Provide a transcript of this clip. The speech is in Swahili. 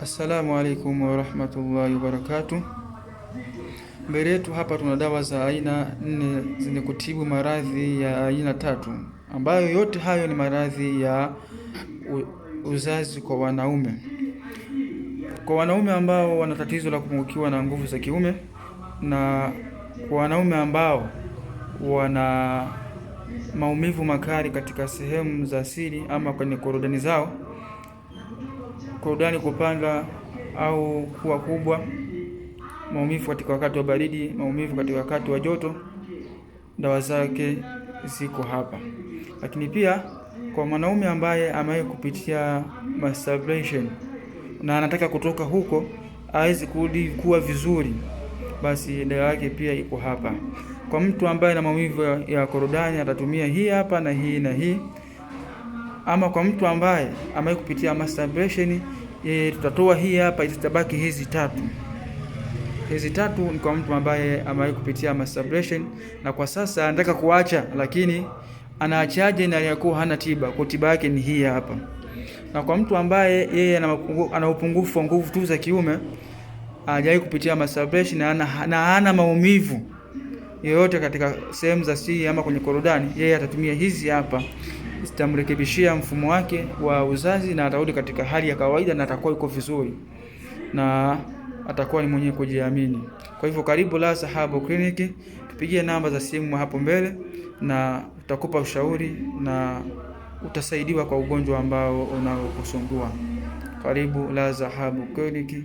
Assalamu alaikum warahmatullahi wabarakatuh. Mbele yetu hapa tuna dawa za aina nne zenye kutibu maradhi ya aina tatu, ambayo yote hayo ni maradhi ya uzazi kwa wanaume. Kwa wanaume ambao wana tatizo la kupungukiwa na nguvu za kiume na kwa wanaume ambao wana maumivu makali katika sehemu za siri ama kwenye korodani zao, korodani kupanda au kuwa kubwa, maumivu katika wakati wa baridi, maumivu katika wakati wa joto, dawa zake ziko hapa. Lakini pia kwa mwanaume ambaye amewahi kupitia masturbation na anataka kutoka huko aweze kurudi kuwa vizuri, basi dawa yake pia iko hapa. Kwa mtu ambaye ana maumivu ya korodani atatumia hii hapa na hii na hii. Ama kwa mtu ambaye amewahi kupitia masturbation, yeye tutatoa hii hapa, zitabaki hizi tatu. Hizi tatu ni kwa mtu ambaye amewahi kupitia masturbation na kwa sasa anataka kuacha, lakini anaachaje na aliyakuwa hana tiba? Kwa tiba yake ni hii hapa. Na kwa mtu ambaye yeye ana upungufu wa nguvu tu za kiume, hajawahi kupitia masturbation na hana maumivu yoyote katika sehemu za siri ama kwenye korodani, yeye atatumia hizi hapa, zitamrekebishia mfumo wake wa uzazi na atarudi katika hali ya kawaida na atakuwa yuko vizuri na atakuwa ni mwenye kujiamini. Kwa hivyo karibu Lasa Herbal Clinic, tupigie namba za simu hapo mbele na tutakupa ushauri na utasaidiwa kwa ugonjwa ambao unaokusumbua. Karibu Lasa Herbal Clinic.